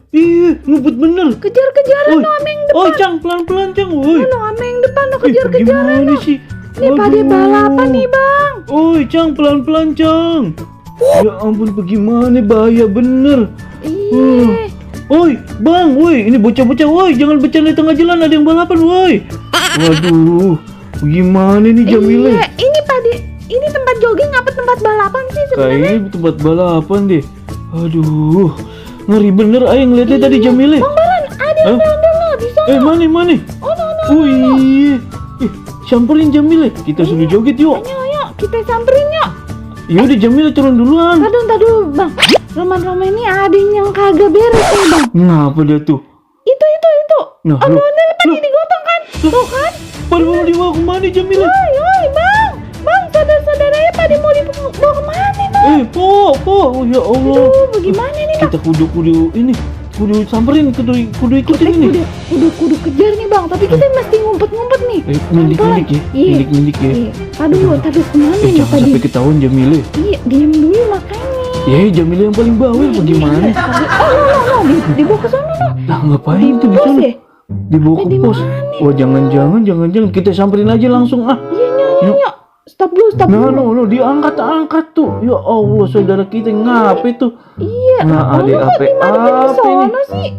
Iya, ngebut bener. Kejar-kejaran no ame yang depan. Oh, Cang, pelan-pelan, Cang. Woi. No ame yang depan no kejar-kejaran Gimana no. sih? Nih pada Aduh. balapan nih bang. Oi, Cang, pelan-pelan, Cang. Ya ampun, bagaimana, bahaya bener. Iya. Oi, Bang, woi, ini bocah-bocah, woi, jangan bercanda di tengah jalan, ada yang balapan, woi. Waduh, gimana nih Jamile? Iya, ini tempat jogging apa tempat balapan sih sebenarnya? Kayaknya tempat balapan deh. Aduh, ngeri bener ayo ngeliatnya tadi Jamile. Bang Baran, ada Hah? lo di sana. Mana? Oh no. Oh iya. Samperin Jamile, kita suruh joget yuk. Ayo, kita samperin yuk. Yaudah Jamile turun duluan. Aduh, bang. Roman ini ada yang kagak beres nih bang. Ngapa dia tuh? Itu. Nah, Ondel pada digotong kan? Tuh kan? Pada mau dibawa kemana Jamile? Woi, bang. Bang, saudara-saudaranya pada mau dibawa kemana bang? Po, oh ya Allah. Aduh, bagaimana nih bang? Kita kudu samperin, kudu ikutin ini. Kudu kejar nih bang, tapi kita mesti ngumpet-ngumpet nih. Milik ya. Iya. Milik ya. Aduh, tapi kemana nih Jangan tadi? sampai ketahuan Jamile. Iya, diam dulu makanya. Ya, Jamile yang paling bawel bagaimana? Oh, dibawa ke sana no. Lah ngapain tuh di Bos sana? ya? Dibawa ke Di pos. mana? Wah, jangan kita samperin aja langsung ah. Iya, nyok. Stop dulu. No, diangkat tuh. Ya Allah, saudara kita ngapain tuh? Iya. Nah, ada apa ini? ini? Sih?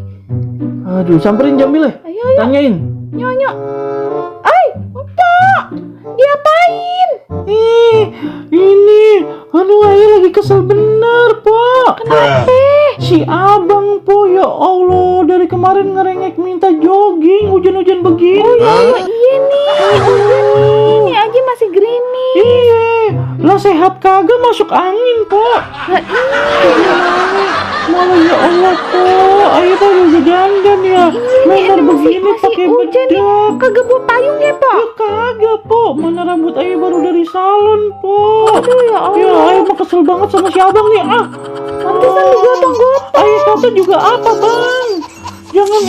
Aduh, samperin Jamile. Ayo. Tanyain. Nyok. Pak. Diapain? Ini. Aduh, ayah lagi kesel bener, Pak. Kenapa? Si abang, Po, ya Allah, dari kemarin ngerengek minta jogging, hujan-hujan begini. Iya nih. Ini aja masih gerimis. Iya, lah sehat kagak masuk angin, Po. Lah iya. Malah ya Allah, Po, ayo tuh udah dandan ya. Meter begini pakai hujan nih. bedak. Kagak bawa payung ya, Pak? Ya kagak, Po. Mana rambut ayah baru dari salon, Po. Aduh ya Allah. Ya, ayah mah kesel banget sama si abang nih. Pantesan digotong-gotong. Ayah kata juga apa, Bang? Jangan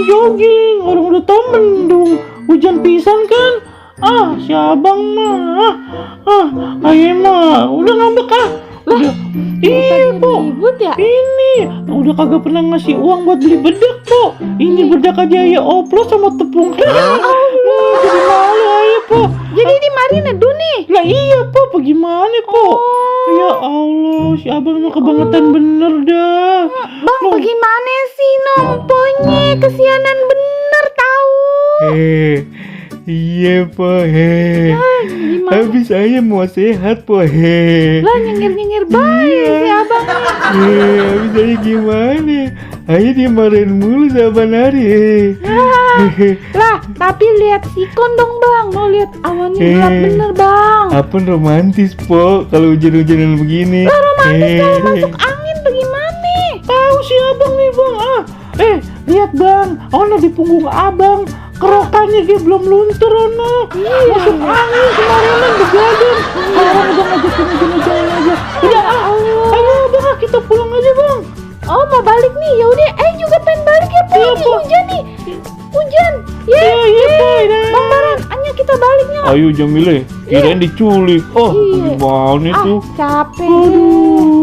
jogging. Orang udah tau mendung. Hujan pisan kan? Si abang mah. Ayah mah udah ngambek Udah. Iya, Po. Ribut ya? Ini udah kagak pernah ngasih uang buat beli bedak, Po. Ini bedak aja ya oplos sama tepung. Jadi malu ayah, Po. Jadi di Marina dulu nih. Lah iya, Po. Bagaimana, Po? Ya Allah, si abang mah kebangetan bener dah. Bang, bagaimana sih nomponya? Kesianan bener tahu. Iya, Po. Gimana? Habis saya mau sehat, Po. Lah nyengir-nyengir baik si abang. Habis saya gimana? Ayah dimarahin mulu sama Nari. Lah, tapi lihat sikon dong bang. Mau lihat awannya gelap bener bang. Apa romantis, Po, kalau hujan-hujanan begini. Lah romantis kalau masuk angin bagaimana? Tahu si abang nih, Bang. Lihat, Bang. Ono di punggung abang. Kerokannya dia belum luntur, Ono. Masuk angin kemarinan begadang. Orang udah ngajakin hujan-hujanan aja. Udah, ayo, Bang, kita pulang aja, Bang. Oh mau balik nih, yaudah. juga pengen balik ya Pak. Iya, Ini Pak. hujan nih. Hujan. Iya, Pak. Bang Baran, hanya kita baliknya. Ayo Jamile, kirain diculik. Oh, Iya. gimana tuh? Capek. Aduh.